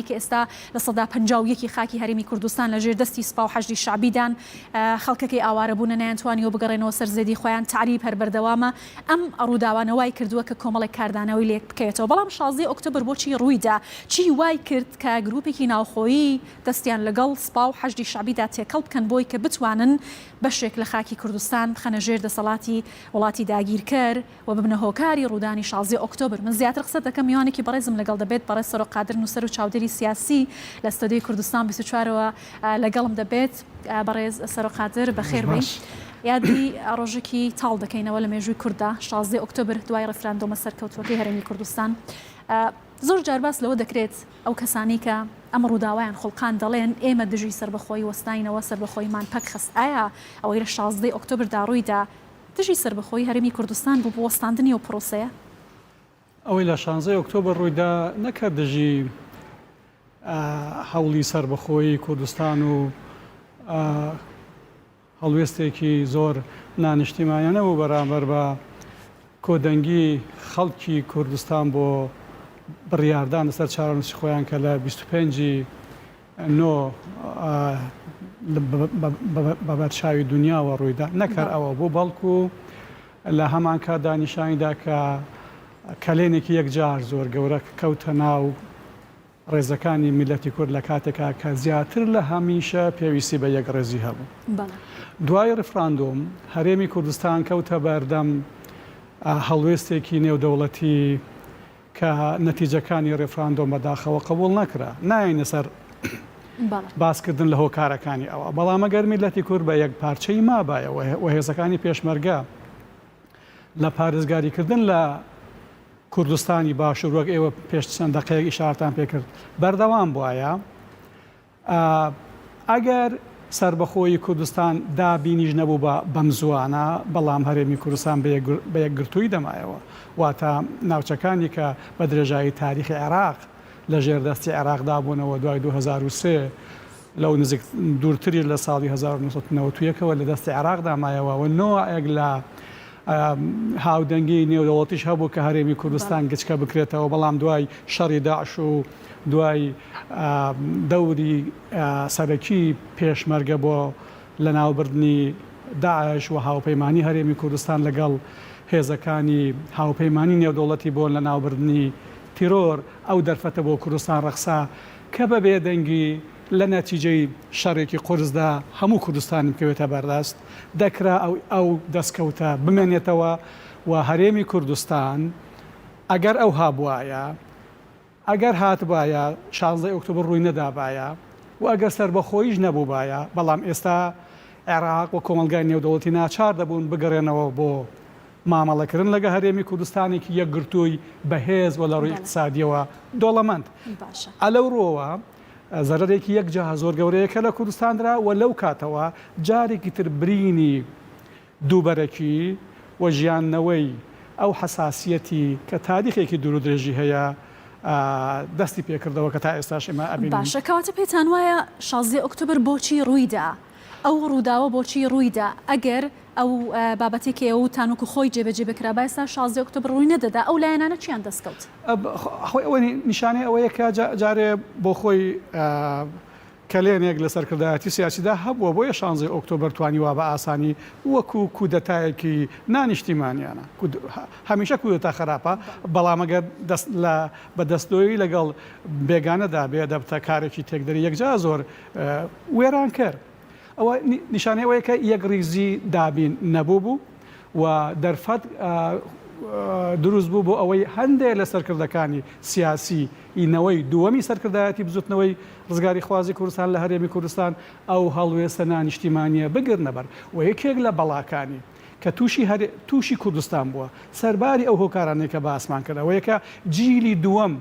کە ئێستا 51% ی خاکی هەرێمی کوردستان لە ژێر دەستی سوپا و حەشدی شەعبیدان، خەڵکەکەی ئاوارە بوونە نەیانتوانیوە بگەڕێنەوە سەر زێدی خۆیان، تەعریب هەر بەردەوامە، ئەم ڕووداوانە وای کردووە کە کۆمەڵێک کاردانەوەی لێ بکەوێتەوە. بەڵام شازدەی ئۆکتۆبەر بۆچی ڕوویدا؟ چی وای کرد کە گرووپێکی ناوخۆیی دەستیان لەگەڵ سوپا و حەشدی شەعبیدا تێکەڵ بکەن بۆی کە بتوانن بەشێک لە خاکی کوردستان بخەنە ژێر دەسەڵاتی وڵاتی داگیرکەر؟ و ببنە هۆکاری ڕوودانی شازدەی ئۆکتۆبر. من زیاتر قسە دەکەم میوانێکی بەڕێزم لەگەڵ دەبێت بەڕێز سەرۆک قادر نووسەر و چاودێری سیاسی لە ستۆدیۆی کوردستان 24 ەوە لەگەڵم دەبێت. بەڕێز سەرۆک قادر بەخێر بێی. یادی ڕۆژێکی تاڵ دەکەینەوە لە مێژووی کورددا شازدەی ئۆکتۆبر دوای ڕیفراندۆمە سەرکەوتووەکەی هەرێمی کوردستان. زۆر جار باس لەوە دەکرێت ئەو کەسانەی کە ئەم ڕووداوەیان خوڵقاند دەڵێن ئێمە دژی سەربەخۆیی وەستاینەوە سەربەخۆییمان پەکخست. ئایا ئەوەی لە شازدەی ئۆکتۆبردا ڕوویدا دژی سەربەخۆیی هەرێمی کوردستان بوو بۆ وەستاندنی ئەو پرۆسەیە؟ ئەوەی لە شانزەی ئۆکتۆبەر ڕوویدا نەک هەر دژی هەوڵی سەربەخۆیی کوردستان و هەڵوێستێکی زۆر نانیشتیمانیانە بوو بەرامبەر بە کۆدەنگی خەڵکی کوردستان بۆ بڕیاردان لەسەر چارەنووسی خۆیان کە لە 25 نۆ بە بەرچاوی دونیاوە ڕوویدا، نەک هەر ئەوە بوو، بەڵکو لە هەمانکاتدا نیشانیدا کە کەلێنێکی یەکجار زۆر گەورە کەوتە ناو ڕێزەکانی میللەتی کورد لە کاتێکا کە زیاتر لە هەمیشە پێویستی بە یەکڕێزی هەبوو. دوای ڕیفراندۆم هەرێمی کوردستان کەوتە بەردەم هەڵوێستێکی نێودەوڵەتی کە نەتیجەکانی ڕێفراندۆم بەداخەوە قبوڵ نەکرا، نایەینە سەر باسکردن لە هۆکارەکانی ئەوە، بەڵام ئەگەر میللەتی کورد بە یەکپارچەیی مابایە و هێزەکانی پێشمەرگە لە پارێزگاریکردن لە کوردستانی باشوور وەک ئێوە پێش چەند دەقەیەک ئیشارەتان پێکرد بەردەوام بوایە، ئەگەر سەربەخۆیی کوردستان دابینیش نەبووبا بەم زووانە، بەڵام هەرێمی کوردستان بە یەکگرتوویی دەمایەوە. واتە ناوچەکانی کە بە درێژایی تاریخی عێراق لە ژێر دەستی عێراقدا بوونەوە دوای 2003 لەو نزیک دوورتریش لە ساڵی 1991 ەوە لە دەستی عێراقدا مایەوە و نۆعێک لە هاودەنگی نێودەوڵەتیش هەبوو کە هەرێمی کوردستان گچکە بکرێتەوە، بەڵام دوای شەڕی داعش و دوای دەوری سەرەکی پێشمەرگە بۆ لەناوبردنی داعش و هاوپەیمانی هەرێمی کوردستان لەگەڵ هێزەکانی هاوپەیمانی نێودەوڵەتی بۆ لەناوبردنی تیرۆر، ئەو دەرفەتە بۆ کوردستان ڕەخسا کە بە بێدەنگی لە نەتیجەی شەڕێکی قورسدا هەموو کوردستانی بکەوێتە بەردەست، دەکرا ئەو دەستکەوتە بمێنێتەوە و هەرێمی کوردستان ئەگەر ئەوها بوایە، ئەگەر هاتبایە شانزەی ئۆکتۆبەر ڕووی نەدابایە و ئەگەر سەربەخۆییش نەبووبایە، بەڵام ئێستا عێراق و کۆمەڵگای نێودەوڵەتی ناچار دەبوون بگەڕێنەوە بۆ مامەڵەکردن لەگە هەرێمی کوردستانێکی یەکگرتووی بەهێز و لە ڕووی ئیقتسادییەوە دۆڵەمەند. ئە لەو ڕووەوە زەرەرێکی یەکجار زۆر گەورەیە کە لە کوردستان درا و لەو کاتەوە جارێکی تر برینی دووبەرەکی و ژیاندنەوەی ئەو حەساسیەتی کە تاریخێکی دوور و درێژی هەیە دەستی پێکردەوە کە تا ئێستاش ئێمە ئەبینین. باشە کەواتە پێتان وایە شازدەی ئۆکتۆبەر بۆچی ڕوویدا؟ ئەو ڕووداوە بۆچی ڕوویدا؟ ئەگەر ئەو بابەتەی کە ئێوە وتتان وەکو خۆی جێبەجێ بکرابا ئێستا شازدەی ئۆکتۆبەر ڕووی نەدەدا ئەو لایەنانە چیان دەستکەوت؟ خۆی ئەوە نیشانەی ئەوەیە کە جارێ بۆ خۆی کەلێنێک لە سەرکردایەتی سیاسیدا هەبووە، بۆیە شانزەی ئۆکتۆبەر توانی وا بە ئاسانی وەکو کودەتایەکی نانیشتیمانیانە، هەمیشە کودەتا خەراپە، بەڵام ئەگەر دەست لە بە دەستدۆیی لەگەڵ بێگانەدا بێ دەبتە کارێکی تێکدەری یەکجار زۆر وێرانکەر. ئەوە نیشانەی ئەوەیە کە یەکڕیزی دابین نەبوو بوو و دەرفەت دروست بوو بۆ ئەوەی هەندێک لە سەرکردەکانی سیاسی ی نەوەی دووەمی سەرکردایەتی بزوتنەوەی ڕزگاریخوازی کوردستان لە هەرێمی کوردستان ئەو هەڵوێستە نانیشتیمانیە بگرنە بەر و یەکێک لە بەڵاکانی کە تووشی هەرێ تووشی کوردستان بووە سەرباری ئەو هۆکارانەی کە باسمان کرد ئەوەیە کە جیلی دووەم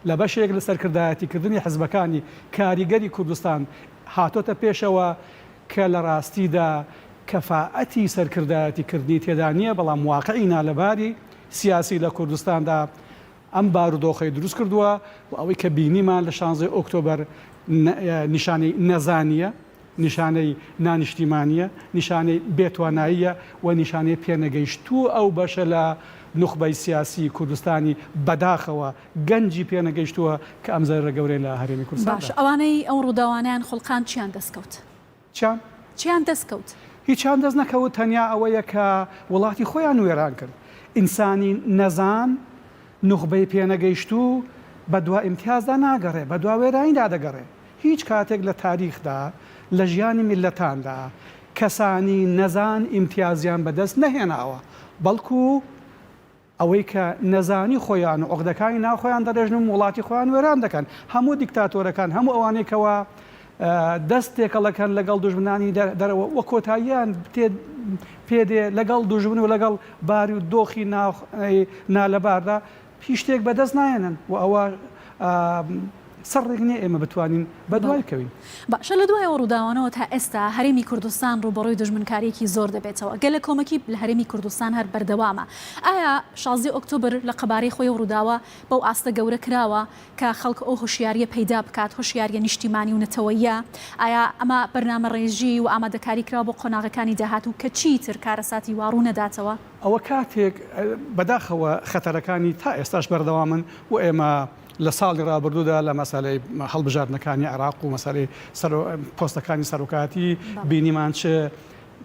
لە بەشێک لە سەرکردایەتی کردنی حزبەکانی کاریگەری کوردستان هاتۆتە پێشەوە کە لە ڕاستیدا کەفائەتی سەرکردایەتی کردنی تێدا نییە بەڵام واقعی نالەباری سیاسی لە کوردستاندا ئەم بارودۆخەی دروست کردووە و ئەوەی کە بینیمان لە شانزەی ئۆکتۆبەر نیشانەی نەزانییە، نیشانەی نانیشتیمانییە، نیشانەی بێتواناییە و نیشانەی پێنەگەیشتوو ئەو بەشە لە. نوخبەی سیاسی کوردستانی بەداخەوە گەنجی پێنەگەیشتووە کە ئەم زەرەرە گەورەی لە هەرێمی کوردستان باشە ئەوانەی ئەو ڕووداوانەیان خوڵقاند چیان دەست کەوت؟ چیان؟ چیان دەست کەوت؟ هیچیان دەست نەکەوت تەنیا ئەوەیە کە وڵاتی خۆیان وێران کرد. ئینسانی نەزان، نوخبەی پێنەگەیشتوو بەدوا ئیمتیازدا ناگەڕێ، بەدوا وێرانیدا دەگەڕێ. هیچ کاتێک لە تاریخدا، لە ژیانی میللەتاندا کەسانی نەزان ئیمتیازیان بەدەست نەهێناوە، بەڵکو ئەوەی کە نەزانی خۆیان و عوقدەکانی ناو خۆیان دەڕێژن و وڵاتی خۆیان وێران دەکەن. هەموو دیکتاتۆرەکان، هەموو ئەوانەی کەوا دەست تێکەڵەکەن لەگەڵ دوژمنانی دەرەوە و کۆتاییان پێ دێ لەگەڵ دوژمن و لەگەڵ باری و دۆخی نالەباردا هیچ شتێک بەدەست نایەنن و ئەوە سڕێک نییە ئێمە بتوانین بەدوای بکەوین. باشە لە دوای ئەو ڕووداوانەوە تا ئێستا هەرێمی کوردستان ڕووبەڕووی دوژمنکارییەکی زۆر دەبێتەوە، گەلەکۆمەکی لە هەرێمی کوردستان هەر بەردەوامە، ئایا شازدەی ئۆکتۆبر لە قەبارەی خۆی ئەو ڕووداوە بەو ئاستە گەورە کراوە کە خەڵک ئەو هۆشیارییە پەیدا بکات، هۆشیارییە نیشتیمانی و نەتەوەییە؟ ئایا ئەمە بەرنامەڕێژی و ئامادەکاری کراوە بۆ قۆناغەکانی داهاتوو کە چیتر کارەساتی وا ڕوو نەداتەوە؟ ئەوە کاتێک بەداخەوە خەتەرەکانی تا ئێستاش بەردەوامن و ئێمە لە ساڵی ڕابردوودا لە مەسەلەی هەڵبژاردنەکانی عێراق و مەسەلەی پۆستەکانی سەرۆکایەتی بینیمان چ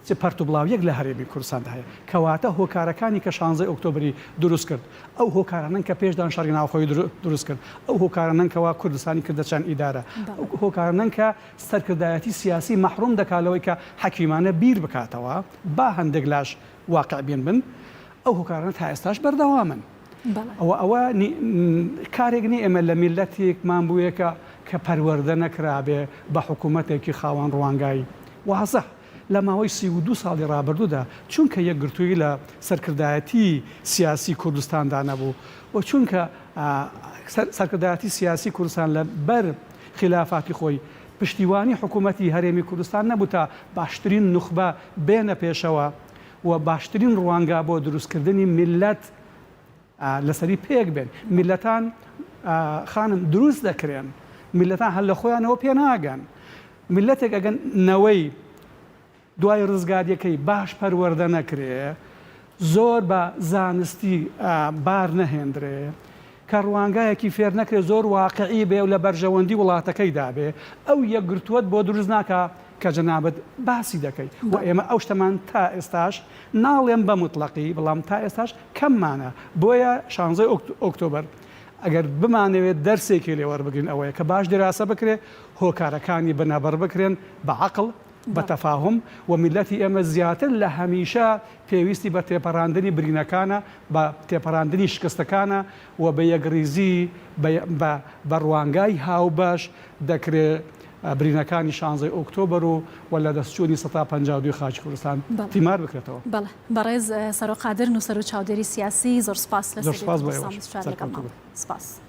چ پەرت و بڵاویەک لە هەرێمی کوردستاندا هەیە. کەواتە هۆکارەکانی کە شانزەی ئۆکتۆبری دروست کرد، ئەو هۆکارانەن کە پێشدان شەڕی ناوخۆی دروست کرد، ئەو هۆکارانەن کەوا کوردستانی کردە چەند ئیدارە، ئەو هۆکارانەن کە سەرکردایەتی سیاسی مەحروم دەکات لەوەی کە حەکیمانە بیر بکاتەوە، با هەندێک لاش واقع بین بن، ئەو هۆکارانە تا ئێستاش بەردەوامن. ئەوە ئەوە کارێک نییە ئێمە لە میللەتێکمان بووێ کە کە پەروەردە نەکرابێ بە حکوومەتێکی خاوەن ڕوانگای وازح لە ماوەی 32 ساڵی ڕابردوودا چونکە یەکگرتوویی لە سەرکردایەتی سیاسی کوردستاندا نەبوو و چونکە سەرکردایەتی سیاسی کوردستان لە بەر خیلافاتی خۆی پشتیوانی حکوومەتی هەرێمی کوردستان نەبوو تا باشترین نوخبە بێنە پێشەوە و باشترین ڕوانگا بۆ دروستکردنی میللەت لەسەری پێک بێن. میللەتان خانم دروست دەکرێن، میللەتان هەر لە خۆیانەوە پێناگەن. میللەتێک ئەگەر نەوەی دوای ڕزگارییەکەی باش پەروەردە نەکرێ، زۆر بە زانستی بار نەهێندرێ، کە ڕوانگایەکی فێر نەکرێ زۆر واقعی بێ و لە بەرژەوەندی وڵاتەکەیدا بێ، ئەو یەکگرتووەت بۆ دروست ناکا کە جەنابت باسی دەکەی و ئێمە ئەو شتەمان تا ئێستاش ناڵێم بە موتڵەقی بەڵام تا ئێستاش کەممانە بۆیە شانزەی ئۆکتۆبەر ئەگەر بمانەوێت دەرسێکی لێ وەربگرین ئەوەیە کە باش دیراسە بکرێ هۆکارەکانی بنەبڕ بکرێن بە عەقڵ بە تەفاهوم و میللەتی ئێمە زیاتر لە هەمیشە پێویستی بە تێپەڕاندنی برینەکانە بە تێپەڕاندنی شکستەکانە و بە یەکڕیزی بە بە ڕوانگای هاوبەش دەکرێ برینەکانی شانزەی ئۆکتۆبەر و و لەدەستچوونی سەتا 52 ی خاکی کوردستان تیمار بکرێتەوە. بەڵێ بەڕێز سەرۆک قادر نووسەر و چاودێری سیاسی زۆر سوپاس لە زۆر سەری سوپاس بۆ کوردستان ئێوەش. 24 لەگەڵمان سەرکەوتوو بن. بوون. سوپاس.